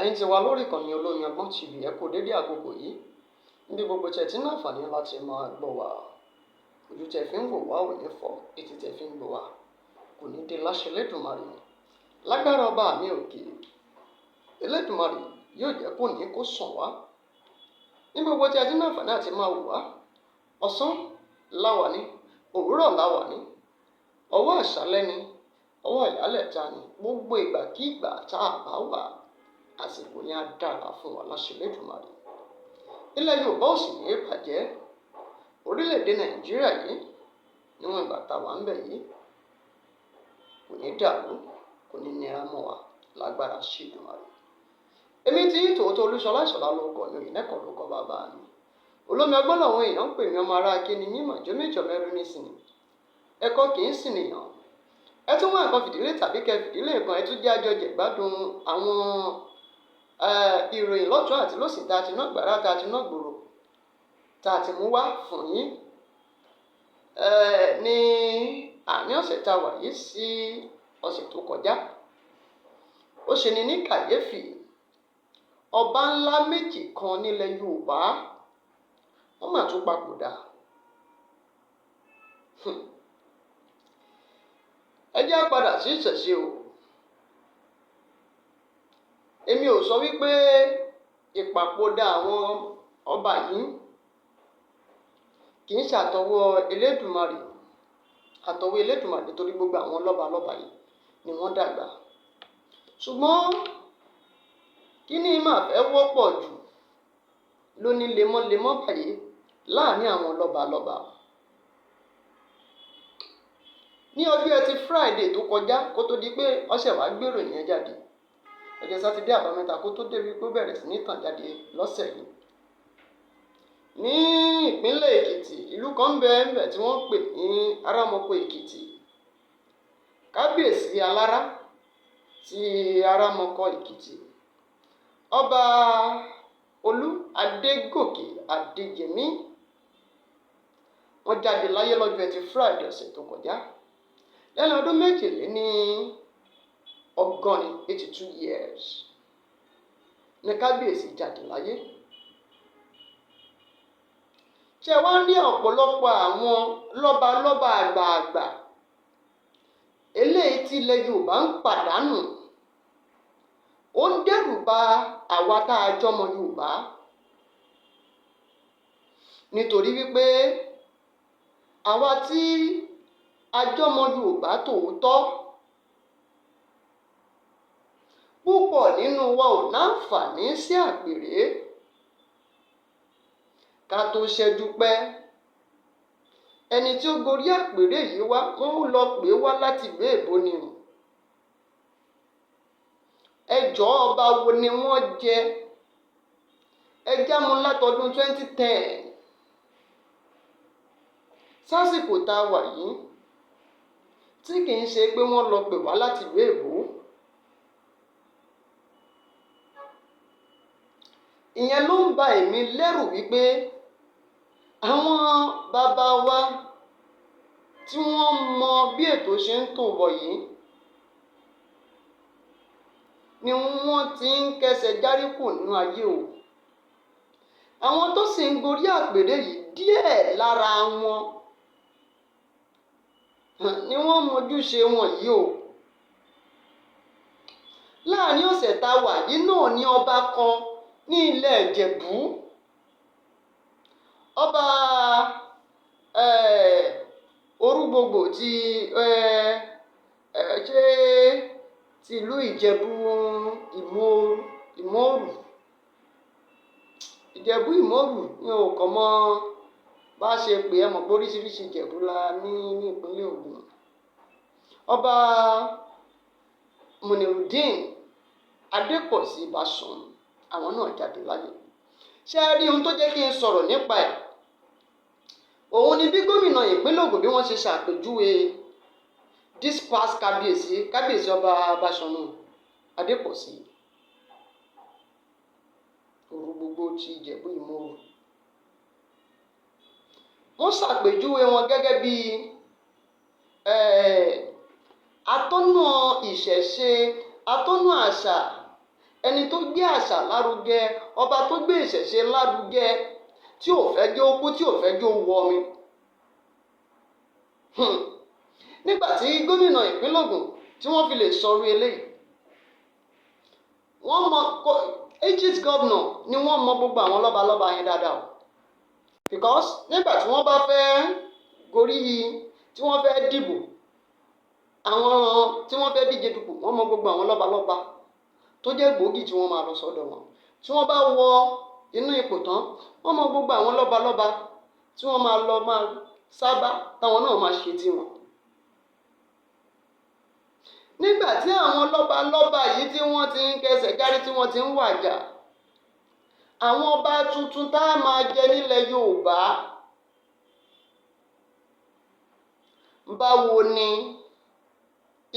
Ẹ̀yin tí wà lórí ìkànnì Olómi Ọgbọ́n TV, ẹ kú dédé àkókò yìí níbi gbogbo tẹ̀ tí ní àǹfààní láti máa gbọ́ wa. Ojú tẹ̀ fi ń wò wá ò ní fọ́, etí tẹ̀ fi ń gbọ́ wa kò ní dé láṣẹ Elédùmarè. Lágbára ọba mi òkè, Elédùmarè yóò jẹ́ kó ní kó sàn wá. Ní gbogbo tí a ti ní àǹfààní àti máa wò wá, ọ̀sán láwà ní, òwúrọ̀ láwà ní, ọwọ́ àṣálẹ́ ni, ọwọ́ ìyálẹ̀ta ni, gbogbo ìgbàkígbà tá a bá wà, àsìkò yẹn á dára fún wa láṣẹ Elédùmarè. Ilẹ̀ Yorùbá ò sì ní bàjẹ́. Orílẹ̀-èdè Nàìjíríà yìí, níwọ̀n ìgbà tá a wà ń bẹ̀ yìí, kò ní dàrú, kò ní nira mọ́ wa lágbára sí Èdùmàrè. Èmi tí yín tòótọ́, Olúṣọlá Ìṣọ̀lá lórúkọ mi, Òyìnlẹ́kọ̀ọ́ lórúkọ bàbá mi. Olómi ọgbọ́n làwọn èèyàn ń pè mí. Ọmọ ará akéni mímọ̀ jó méjọ mẹ́rin nísìnyí. Ẹ̀kọ́ kì í sìn nìyàn. Ẹ tún wá nǹkan fìdílé tàbí kẹ fìdílé nǹkan, ẹ tún jẹ́ àjọjẹ̀ gbádùn àwọn ìròyìn lọ́tún àti lósì tá a ti ná gbàrà, tá a ti ná gbòòrò, tá a ti mú wá fún yín ní àárín ọ̀sẹ̀ tá a wà yìí sí ọ̀sẹ̀ tó kọjá. Ó ṣe ni ní kàyéfì, ọba ńlá méjì kan nílẹ̀ Yorùbá, wọ́n mà tún papòdà. Ẹ jẹ́ á padà sí ìṣẹ̀ṣe o. Èmi ò sọ wípé ìpapòdà àwọn ọba yìí kì í ṣàtọwọ́ Elédùmarè, àtọwọ́ Elédùmarè, torí gbogbo àwọn lọ́balọ́ba yìí ni wọ́n dàgbà. Ṣùgbọ́n kí ni máa fẹ́ wọ́pọ̀ jù ló ní lemọ́lemọ́ báyìí láàrin àwọn lọ́balọ́ba? Ní ọjọ́ Ẹtì Friday tó kọjá, kó tó di pé ọ̀sẹ̀ wàá gbèrò yẹn jáde, ọjọ́ Sátidé Àbámẹ́ta, kó tó débi pé ó bẹ̀rẹ̀ sí ní tàn jáde lọ́sẹ̀ yìí, ní ìpínlẹ̀ Èkìtì, ìlú kan ń bẹ ńbẹ̀ tí wọ́n ń pè ní Arámọkọ Èkìtì. Kábíyèsí Alára ti Arámọkọ Èkìtì, Ọba Olú Adégòkè Adéyẹmí, wọ́n jáde láyé lọ́jọ́ Ẹtì Friday ọ̀sẹ̀ tó kọjá lẹ́nu ọdún 82, 82 years ní kábíyèsí jáde láyé. Ṣé wá ń rí ọ̀pọ̀lọpọ̀ àwọn lọ́balọ́ba àgbààgbà eléyìí tí ilẹ̀ Yorùbá ń pàdánù? Ó ń dẹ́rù ba àwa tá a jọmọ Yorùbá, nítorí wípé àwa tí a jọmọ Yorùbá tòótọ́, púpọ̀ nínú wa ò náǹfààní sí àpèrè. Ká tó ṣẹ́jú pẹ́, ẹni tí ó gorí àpèrè yìí wá, wọ́n lọ pè é wá láti ìlú èbó ni o. Ẹ jọ̀ọ́, ọba wo ni wọ́n jẹ? Ẹ já mu látọdún 2010 sásìkò tá a wà yìí, tí kì í ṣe pé wọ́n lọ pè wá láti ìlú èbó. Ìyẹn ló ń ba èmi lẹ́rù wípé àwọn bàbá wa tí wọ́n mọ bí ètò ṣe ń tò bọ̀ yìí ni wọ́n ti ń kẹsẹ̀ járí kù nínú ayé o. Àwọn tó sì ń gorí àpèrè yìí, díẹ̀ lára wọn ni wọ́n mọjúṣe wọn yìí o. Láàrin ọ̀sẹ̀ tá a wà yìí náà ní ọba kan ní ilẹ̀ Ìjẹ̀bú, ọba Orúgbogbo ti ṣé tìlú Ìjẹ̀bú Ìmóòrù, Ìjẹ̀bú Ìmóòrù ní o kàn mọ́ bá ṣe pè é, mọ̀ pé oríṣiríṣi Ìjẹ̀bú la ní ní ìpínlẹ̀ Ògùn. Ọba Munirudeen Adépọ̀sí Báṣọ̀run, àwọn náà jáde láyé. Ṣé ẹ rí ohun tó jẹ́ kí n sọ̀rọ̀ nípa ẹ̀? Òun ni bí gómìnà ìpínlẹ̀ Ògùn, bí wọ́n ṣe ṣàpèjúwe this past kábíyèsí, kábíyèsí Ọba Báṣọ̀run Adépọ̀sí Orúgbogbo ti Ìjẹ̀bú Ìmóòrù. Wọ́n ṣàpèjúwe wọn gẹ́gẹ́ bí atọ́nà ìṣẹ̀ṣe, atọ́nà àṣà. Ẹni tó gbé àṣà lárugẹ, ọba tó gbé ìṣẹ̀ṣe lárugẹ, tí ò fẹ́ jẹ́ ó kú, tí ò fẹ́ jẹ́ ó wọmi. Nígbà tí gómìnà ìpínlẹ̀ Ògùn tí wọ́n fi lè sọrú eléyìí, wọ́n mọ Egypt governor ni, wọ́n mọ gbogbo àwọn lọ́balọ́ba yẹn dáadáa o, because nígbà tí wọ́n bá fẹ́ gorí, tí wọ́n fẹ́ dìbò, àwọn tí wọ́n fẹ́ díje dupò, wọ́n mọ gbogbo àwọn lọ́balọ́ba tó jẹ́ gbòógì tí wọ́n máa lọ sọ́dọ̀ wọn. Tí wọ́n bá wọ inú ipò tán, wọ́n mọ gbogbo àwọn lọ́balọ́ba tí wọ́n máa lọ máa sábà, táwọn náà máa ṣe tiwọn. Nígbà tí àwọn lọ́balọ́ba yìí tí wọ́n ti ń kẹsẹ̀ járí, tí wọ́n ti ń wàjà, àwọn ọba tuntun tá a máa jẹ nílẹ̀ Yorùbá, báwo ni,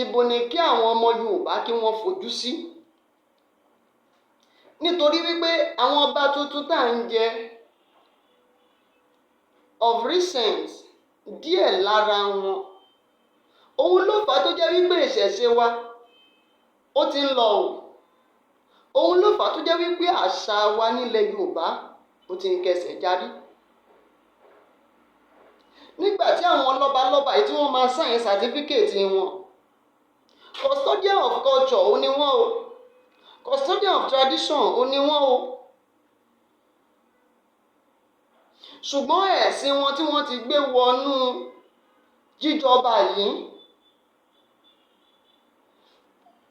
ibo ni kí àwọn ọmọ Yorùbá kí wọ́n fojú sí? Nítorí wípé àwọn ọba tuntun tá à ń jẹ of recent, díẹ̀ lára wọn, òun ló fà á tó jẹ́ wípé ìṣẹ̀ṣe wa ó ti ń lọ o. Òun ló fà á tó jẹ́ wípé àṣà wa nílẹ̀ Yorùbá ó ti ń kẹsẹ̀ járí. Nígbà tí àwọn lọ́balọ́ba yìí tí wọ́n máa sign certificate wọn, custodian of culture ó ní wọ́n o, custodian of tradition ó ní wọ́n o, ṣùgbọ́n ẹ̀sìn wọn tí wọ́n ti gbé wọnú jíjọba yìí,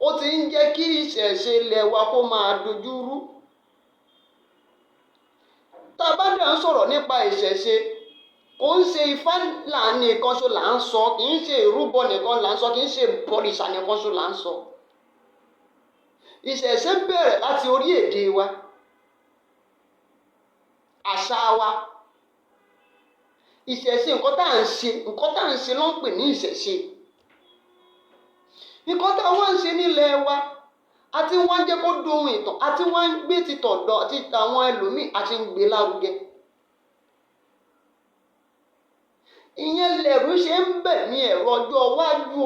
ó ti ń jẹ́ kí ìṣẹ̀ṣe ilẹ̀ wa kó máa dojú rú. Tá a bá dẹ̀ ń sọ̀rọ̀ nípa ìṣẹ̀ṣe, kò ń ṣe Ifá là nìkan ṣo là ń sọ, kì í ṣe ìrúbọ nìkan là ń sọ, kì í ṣe bọ̀rìṣà nìkan ṣo là ń sọ. Ìṣẹ̀ṣe bẹ̀rẹ̀ láti orí èdè wa, àṣà wa. Ìṣẹ̀ṣe, nǹkan tá à ń ṣe, nǹkan tá à ń ṣe ló ń pè ní ìṣẹ̀ṣe. Nǹkan tá a wá ń ṣe nílẹ̀ wa, àti wọ́n ń jẹ́ kó dohun ìtàn, àti wọ́n ń gbé títọ̀dọ̀ ti àwọn ẹlòmíì, àti ń gbé lárugẹ. Ìyẹn lẹ̀rú ṣe ń bẹ̀ ní ẹ̀rọ ọjọ́ iwájú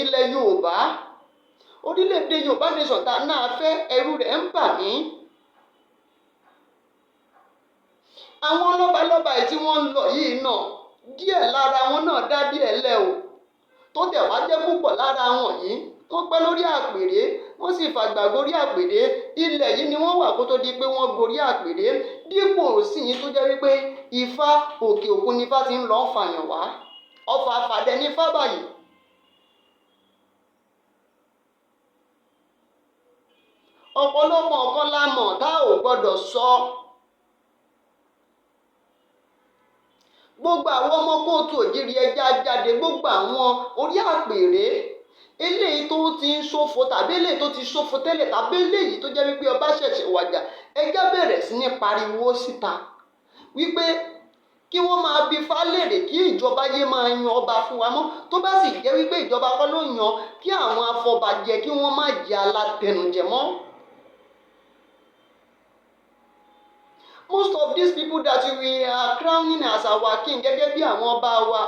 ilẹ̀ Yorùbá, orílẹ̀-èdè Yorùbá nation tá a náà fẹ́, ẹ̀rù rẹ̀ ń bà mí. Àwọn lọ́balọ́ba yìí tí wọ́n ń lọ yìí náà, díẹ̀ lára wọn náà dá díẹ̀ lẹ̀ o, tó tẹ̀ wá jẹ́ púpọ̀ lára wọn yìí, wọ́n pẹ́ lórí àpèrè, wọ́n sì fàgbà gorí àpèrè. Ilẹ̀ yìí ni wọ́n wà kó tó di pé wọ́n gorí àpèrè. Dípò sí yìí tó jẹ́ wípé Ifá òkè òkun ni Ifá ti ń lọ fàyàn wá, ọfà àfàdẹ ní Ifá báyìí. Ọ̀pọ̀lọpọ̀ nǹkan la mọ̀ tá ò gbọ́dọ̀ sọ. Gbogbo àwọn ọmọ kóòtù òjìrì, ẹja jáde, gbogbo àwọn orí àpèrè eléyìí tó ti ń ṣòfò, tàbí eléyìí tó ti ṣòfò tẹ́lẹ̀, tàbí eléyìí tó jẹ́ wípé ọba ṣẹ̀ṣẹ̀ wàjà, ẹjá bẹ̀rẹ̀ sí ní pariwo síta wípé kí wọ́n máa bi Fálèrè, kí ìjọba yé máa yan ọba fún wa mọ́. Tó bá sì jẹ́ wípé ìjọba kọ́ ló yan, kí àwọn afọbajẹ kí wọ́n má jẹ́ alátẹnujẹ mọ́. Most of these people that we are crowning as our king, gẹ́gẹ́ bí àwọn ọba wa,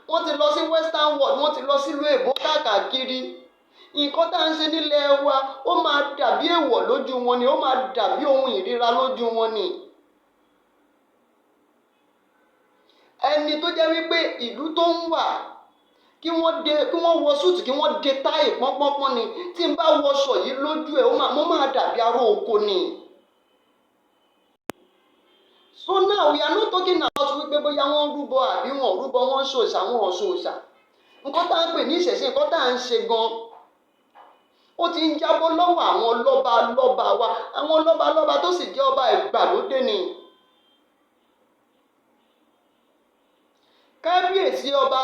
wọ́n ti lọ sí western world, wọ́n ti lọ sílùú èbó káàkiri. Nǹkan tá à ń ṣe nílẹ̀ wa, ó máa dàbí èèwọ̀ lójú wọn ni, ó máa dàbí ohun ìríra lójú wọn ni. Ẹni tó jẹ́ wípé ìlú tó ń wà, kí wọ́n de, kí wọ́n wọ suit, kí wọ́n de tie pọ́npọ́npọ́n ni, tí n bá wọṣọ yìí lójú ẹ̀, ó máa mo máa dàbí aró oko ni. So now we are not talking about wípé bóyá wọ́n rúbọ àbí wọn ò rúbọ, wọ́n ń ṣòòṣà, wọn ò ṣòòṣà. Nǹkan tá à ń pè ní ìṣẹ̀ṣe, nǹkan tá à ń ṣe gan, ó ti ń jábọ́ lọ́wọ́ àwọn lọ́ba lọ́ba wa, àwọn lọ́ba lọ́ba tó sì jẹ́ ọba ìgbàlódé ni. Kábíyèsí Ọba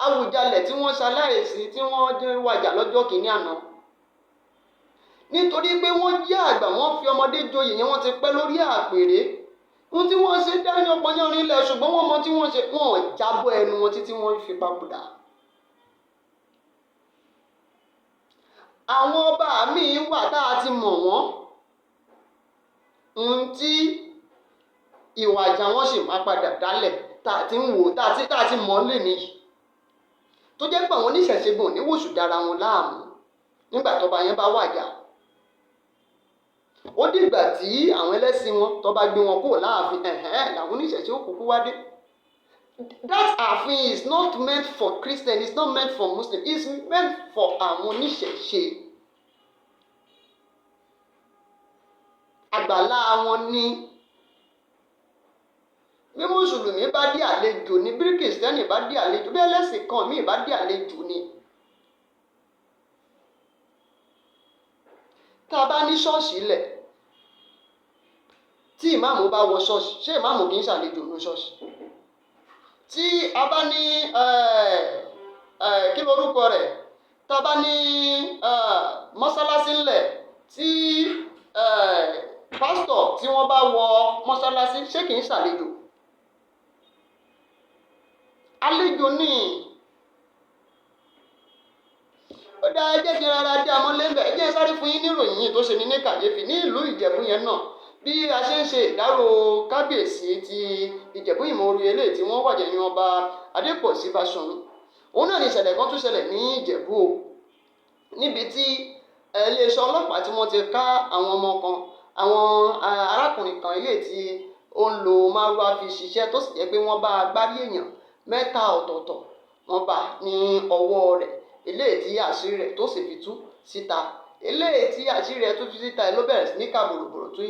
Awùjalẹ̀ tí wọ́n ṣaláìsí, tí wọ́n wàjà lọ́jọ́ kìíní àná, nítorí pé wọ́n jẹ́ àgbà, wọ́n fi ọmọdé joyè yẹn, wọ́n ti pẹ́ lórí àpèrè. Ohun tí wọ́n ṣe dáyàn pọ́nyánrin lẹ̀, ṣùgbọ́n wọ́n mọ tí wọ́n ṣe, wọ́n ò jábọ́ ẹnu wọn títí wọ́n fi papòdà. Àwọn ọba míì wà tá a ti mọ̀ wọ́n, ohun tí ìwà ìjà wọn sì máa padà dálẹ̀ tá a ti ń wò, tá a ti mọ̀ lé nìyí, tó jẹ́ pé àwọn oníṣẹ̀ṣe gan ní wòsù dára wọn láàmú nígbà tọ́ba yẹn bá wàjà. Ó dìgbà tí àwọn ẹlẹ́sìn wọn tó bá gbé wọn kúrò láàfin, ẹ̀hẹ́n, làwọn oníṣẹ̀ṣe ó kúkú wá dé. That ààfin is not meant for Christian, it's not meant for Muslim, it's meant for àwọn oníṣẹ̀ṣe. Àgbàlá wọn ni. Bí mùsùlùmí bá dé, àlejò ni. Bí kìrìsìtẹ́nì bá dé, àlejò. Bí ẹlẹ́sìn kan míì bá dé, àlejò ni. Tá a bá ní ṣọ́ọ̀ṣì lẹ̀, tí ìmáàmù bá wọ ṣọ́ọ̀ṣì, ṣé ìmáàmù kì í ṣàlejò ní ṣọ́ọ̀ṣì? Tí a bá ní, kí lorúkọ rẹ̀, tá a bá ní mọ́sálásí ńlẹ̀, tí pásítọ̀ tí wọ́n bá wọ mọ́sálásí, ṣé kì í ṣàlejò? Àlejò ní. Ó dá, ẹ jẹ́ kí n rárá dé amọ́lé ńbẹ̀. Ẹ jẹ́ sáré fún yín níròyìn yìí tó ṣe ní ní kàyéfì ní ìlú Ìjẹ̀bú yẹn náà. Bí a ṣe ń ṣe ìdárò kábíyèsí ti Ìjẹ̀bú Ìmọ̀oru eléyìí tí wọ́n wàjẹ́ ní Ọba Adépọ̀sí Báṣọ̀run, òun náà ní ìṣẹ̀lẹ̀ kan tún ṣẹlẹ̀ ní Ìjẹ̀bú o, níbi tí iléeṣẹ́ ọlọ́pàá tí wọ́n ti ká àwọn ọmọ kan, àwọn arákùnrin kan eléyìí tí ó ń lo márúwá fi ṣiṣẹ́, tó sì jẹ́ pé wọ́n bá agbárí èèyàn mẹ́ta ọ̀tọ̀ọ̀tọ̀, wọ́n bá ní ọwọ́ rẹ̀, eléyìí tí àṣírí rẹ̀ tó sì fi tú síta. Eléyìí tí àṣírí rẹ̀ tó tú síta ló bẹ̀rẹ̀ sí ní kà bòròbòrò, tí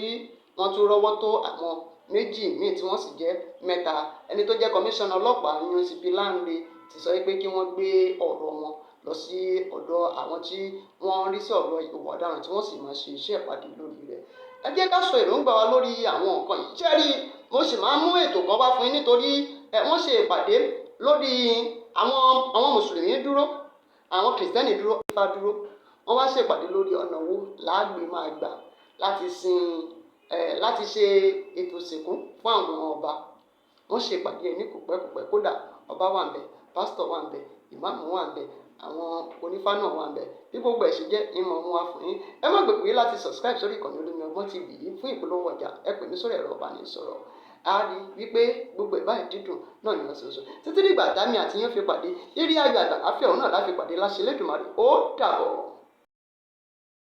wọ́n tún rọ́wọ́ tó àwọn méjì míì tí wọ́n sì jẹ́ mẹ́ta. Ẹni tó jẹ́ kọmíṣánná ọlọ́pàá yún CP Lanre ti sọ pé kí wọ́n gbé ọ̀rọ̀ wọn lọ sí ọ̀dọ̀ àwọn tí wọ́n ń rí sí ọ̀rọ̀ ìwà ọ̀daràn, tí wọ́n sì máa ṣe iṣẹ́ ìwádìí lórí rẹ̀. Ẹ jẹ́ ká sọ èròǹgbà wa lórí àwọn nǹkan yìí. Ṣé rí, mo sì máa mú ètò kan wá fún yín nítorí wọ́n ṣe ìpàdé lórí àwọn mùsùlùmí dúró, àwọn kìrìsìtẹ́nì dúró, Ifá dúró. Wọ́n wá ṣèpàdé lórí ọ̀nà wo láàgbé máa gbà láti sin láti ṣe ètò ìsìnkú fún àwọn ọba. Wọ́n ṣèpàdé ẹ̀ ní kòpẹ́kòpẹ́. Kódà ọba wà ńbẹ̀, pásítọ̀ wà ńbẹ̀, ìmáàmù wà ńbẹ̀, àwọn onífá náà wà ńbẹ̀. Bí gbogbo ẹ̀ ṣe jẹ́, ìmọ̀ mú wá fún yín. Ẹ má gbàgbé láti subscribe sórí ìkànnì Olómi Ọgbọ́n TV yìí. Fún ìpolówó ọjà, ẹ pè mí sórí ẹ̀rọ ìbánisọ̀rọ̀. A rí wípé gbogbo ẹ̀ báyìí, dídùn náà ni wọ́n ṣoṣo títí dìgbà tàmí àti yín fi pàdé. Rírí ayọ̀ àtàláfíà òun náà láfi pàdé láṣẹ Elédùmarè. Ó dàbọ̀.